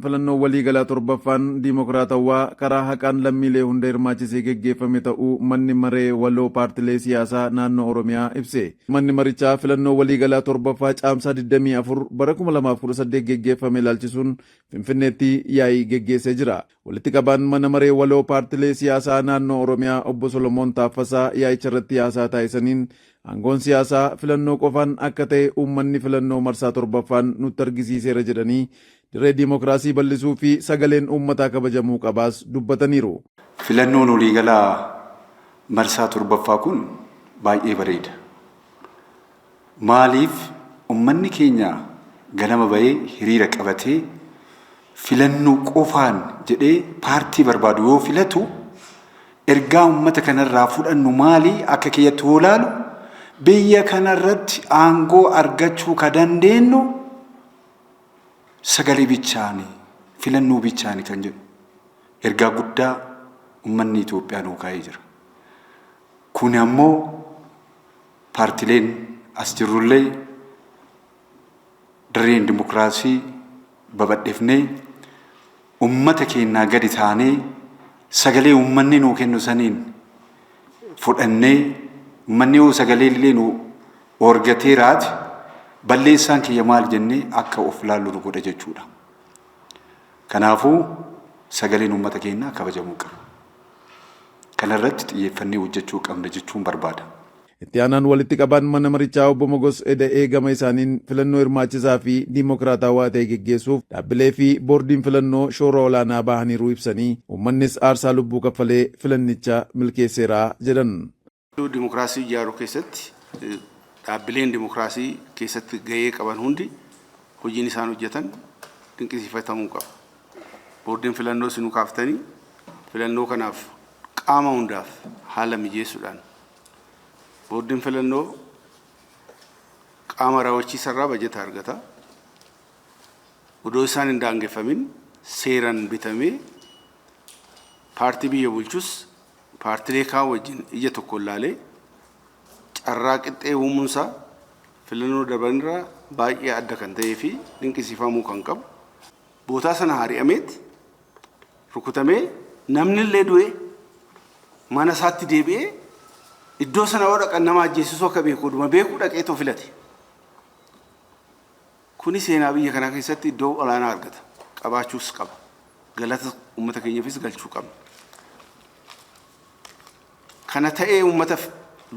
Filannoo waliigalaa 7ffaan diimokiraatawwaa karaa haqaan lammiilee hunda hirmaachisee geggeeffame ta'uu Manni Maree Waloo Paartilee Siyaasaa Naannoo Oromiyaa ibse. Manni marichaa filannoo waliigalaa 7ffaa Caamsaa 24 bara 2018 geggeeffame ilaalchisuun Finfinneetti yaa'ii geggeessee jira. Walitti qabaan Mana Maree Waloo Paartilee Siyaasaa Naannoo Oromiyaa Obbo Solomoon Taaffasaa yaa'icha irratti haasaa taasisaniin, aangoon siyaasaa filannoo qofaan akka ta'e uummanni filannoo marsaa 7ffaan nutti argisiiseera jedhanii, dirree diimokiraasii bal'isuu fi sagaleen uummataa kabajamuu qabaas dubbataniiru. Filannoon waliigalaa marsaa 7ffaa kun baay'ee bareeda. Maaliif uummanni keenya ganama bahee hiriira qabatee filannoo qofaan jedhee paartii barbaadu yoo filatu, ergaa uummata kanarraa fudhannu maali? Akka kiyyatti yoo ilaalu, biyya kanarratti aangoo argachuu ka dandeenyu sagalee bichaani, filannoo bichaani kan jedhu ergaa guddaa uummanni Itoophiyaa nuu kaa'ee jira. Kun ammoo paartileen as jirrullee dirreen dimokiraasii babal'ifnee, uummata keenyaa gadi taanee, sagalee uummanni nuu kennu saniin fudhannee, uummanni yoo sagalee illee nu argatee raate, balleessaan kiyya maal jennee akka of laallu nu godha jechuudha. Kanaafuu sagaleen uummata keenyaa kabajamuu qaba. Kanarratti xiyyeeffannee hojjechuu qabna jechuun barbaada. Itti aanaan walitti qabaan mana marichaa Obbo Mogos Eda'ee gama isaaniin, filannoo hirmaachisaa fi diimokiraatawaa ta'e geggeessuuf dhaabbilee fi boordiin filannoo shoora olaanaa bahaniiru ibsanii, uummannis aarsaa lubbuu kaffalee filannicha milkeesseera jedhan. Dimokiraasii ijaaruu keessatti dhaabbileen dimokiraasii keessatti gahee qaban hundi hojiin isaan hojjetan dinqisiifatamuu qaba. Boordiin filannoo isinuu kaaftanii, filannoo kanaaf qaama hundaaf haala mijeessuudhaan, boordiin filannoo qaama raawwachiisarraa bajeta argata. Odoo isaan hin daangeffamin seeraan bitamee, paartii biyya bulchus paartilee kaan wajjin ija tokkoon laalee carraa qixxee uumuunsaa filannoo darbanirraa baay'ee adda kan ta'ee fi dinqisiifamuu kan qabu. Bootaa sana hari'ameet rukutamee, namni illee du'e mana isaatti deebi'ee, iddoo sana yoo dhaqan nama ajjeesisuu akka beeku oduma beekuu dhaqeetoo filate. Kuni seenaa biyya kanaa keessatti iddoo olaanaa argata. Qabaachuus qaba. Galata uummata keenyaafis galchuu qabna. Kana ta'ee uummata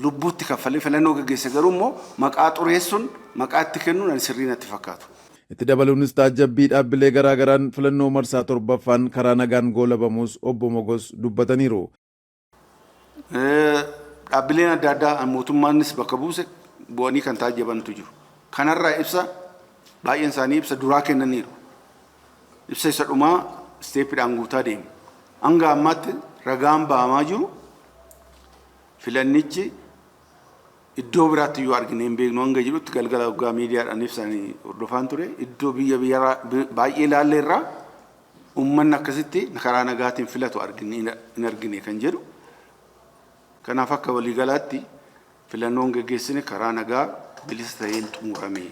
lubbuutti kaffalee filannoo gaggeesse garuu immoo maqaa xureessuun, maqaa itti kennuun ani sirrii natti fakkaatu. Itti dabaluunis taajjabbii dhaabbilee garaa garaan filannoo marsaa 7ffaan karaa nagaan goolabamuus Obbo Mogos dubbataniiru. Dhaabbileen adda addaa mootummaanis bakka buuse bu'anii kan taajjabantu jiru. Kanarraa ibsa baay'een isaanii ibsa duraa kennaniiru. Ibsa isa dhumaa isteeppiidhaan guutaa deemu. Hanga ammaatti ragaan ba'amaa jiru filannichi iddoo biraatti iyyuu argine hin beeknu hanga jedhutti, galgala waggaa miidiyaadhaan ibsanii hordofaan ture, iddoo biyya biyya baay'ee ilaalle irraa uummanni akkasitti karaa nagaatiin filatu hin argine kan jedhu. Kanaaf akka waliigalaatti filannoon geggeessine karaa nagaa bilisa ta'een xumurame.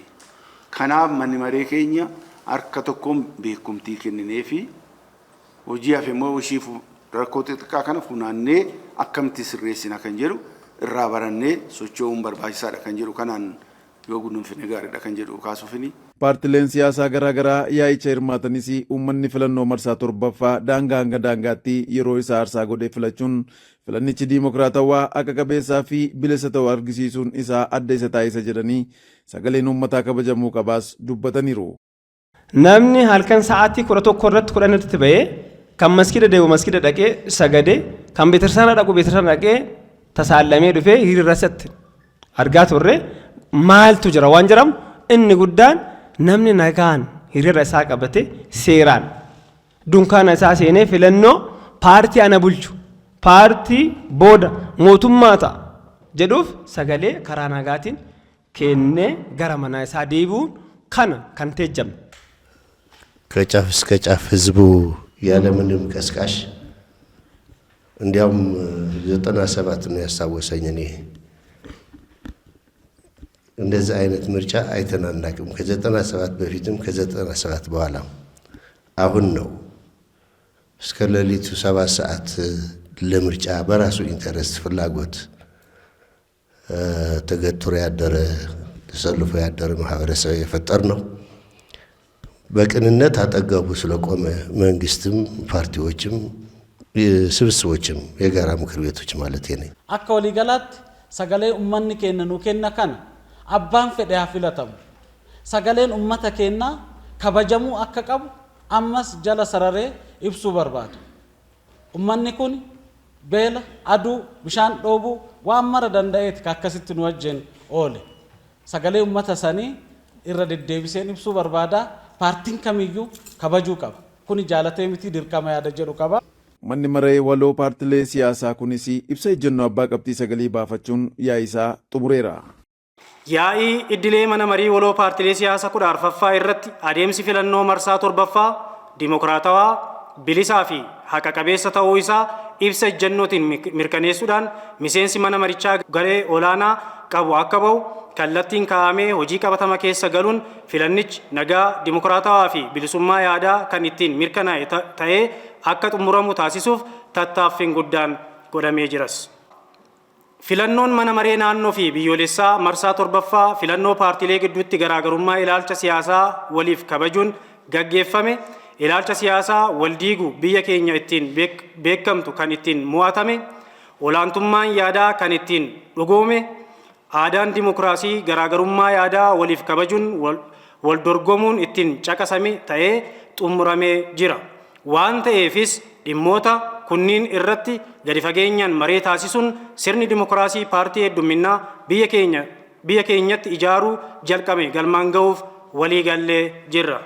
Kanaaf manni maree keenya harka tokkoon beekumtii kenninee fi hojii hafe immoo ishii rakkoo xixiqqaa kana funaannee akkamitti sirreessina kan jedhu irraa barannee socho'uun barbaachisaadha kan jedhu, kanaan yoo guduunfine gaariidha kan jedhu kaasuufini. Paartileen siyaasaa garaa garaa yaa'icha hirmaatanis, uummanni filannoo marsaa 7ffaa daangaa hanga daangaatti yeroo isaa aarsaa godhee filachuun filannichi diimokiraatawaa, haqa qabeessaa fi bilisa ta'u argisiisuun isaa adda isa taasisa jedhanii, sagaleen uummataa kabajamuu qabaas dubbataniiru. Namni halkan sa'aatii 11 irratti, 10 irratti bahee, kan maskida deemu maskida dhaqee sagadee, kan beetirsaana dhaqu beetirsaana dhaqee tasaallamee dhufee hiriira irratti argaa turre. Maaltu jira waan jedhamu, inni guddaan namni nagaan hiriira isaa qabate, seeraan dunkaana isaa seenee, filannoo paartii ana bulchu, paartii booda mootummaa ta'a jedhuuf sagalee karaa nagaatiin kennee gara manaa isaa deebi'uun kana kan teejjamne. ከጫፍ እስከ ጫፍ ህዝቡ ያለምንም ቀስቃሽ፣ እንዲያውም 97 ነው ያስታወሰኝ። እኔ እንደዚህ አይነት ምርጫ አይተን አናውቅም። ከ97 በፊትም ከ97 በኋላም። አሁን ነው እስከ ሌሊቱ 7 ሰዓት ለምርጫ በራሱ interest ፍላጎት ተገትሮ ያደረ፣ ተሰልፎ ያደረ ማህበረሰብ የፈጠርነው። በቅንነት አጠገቡ ስለቆመ መንግስትም፣ ፓርቲዎችም፣ ስብስቦችም፣ የጋራ ምክር ቤቶች ማለት ነኝ። Akka waliigalaatti sagalee ummanni keenya nuu kenna kana abbaan fedhe haa filatamu. Sagaleen ummata keenyaa kabajamuu akka qabu ammas jala sararee ibsuu barbaada. Ummanni kun beela, aduu, bishaan dhoobuu waan mara danda'eeti ka akkasitti nu wajjin oole. Sagalee ummata sanii irra deddeebiseen ibsuu barbaada. Paartiin kamiyyuu kabajuu qaba. Kuni jaalatee miti, dirqama yaada jedhu qaba. Manni maree waloo paartilee siyaasaa kunis ibsa ejjennoo abbaa qabxii sagalii baafachuun yaa'isaa xumureera. Yaa'ii idilee mana marii waloo paartilee siyaasaa 14ffaa irratti adeemsi filannoo marsaa torbaffaa dimokiraatawaa, bilisaa fi haqa qabeessa ta'uu isaa ibsa ejjennootiin mirkaneessuudhaan miseensi mana marichaa garee olaanaa qabu akka ba'u kallattiin kaa'amee hojii qabatama keessa galuun filannichi nagaa, dimokiraatawaa fi bilisummaa yaadaa kan ittiin mirkanaa'e ta'ee akka xumuramu taasisuuf tattaaffiin guddaan godhamee jiras. Filannoon mana maree naannoo fi biyyoolessaa marsaa torbaffaa filannoo paartiilee gidduutti garaagarummaa ilaalcha siyaasaa waliif kabajuun gaggeeffame, ilaalcha siyaasaa wal diigu biyya keenya ittiin beekamtu kan ittiin mo'atame, olaantummaan yaadaa kan ittiin dhugoome, aadaan dimokiraasii garaagarummaa yaadaa waliif kabajuun wal dorgomuun ittiin caqasame ta'ee xumuramee jira. Waan ta'eefis dhimmoota kunniin irratti gadi fageenyaan maree taasisuun sirni dimokiraasii paartii heddumminaa biyya keenya biyya keenyatti ijaaruu jalqabe galmaan ga'uuf walii gallee jirra.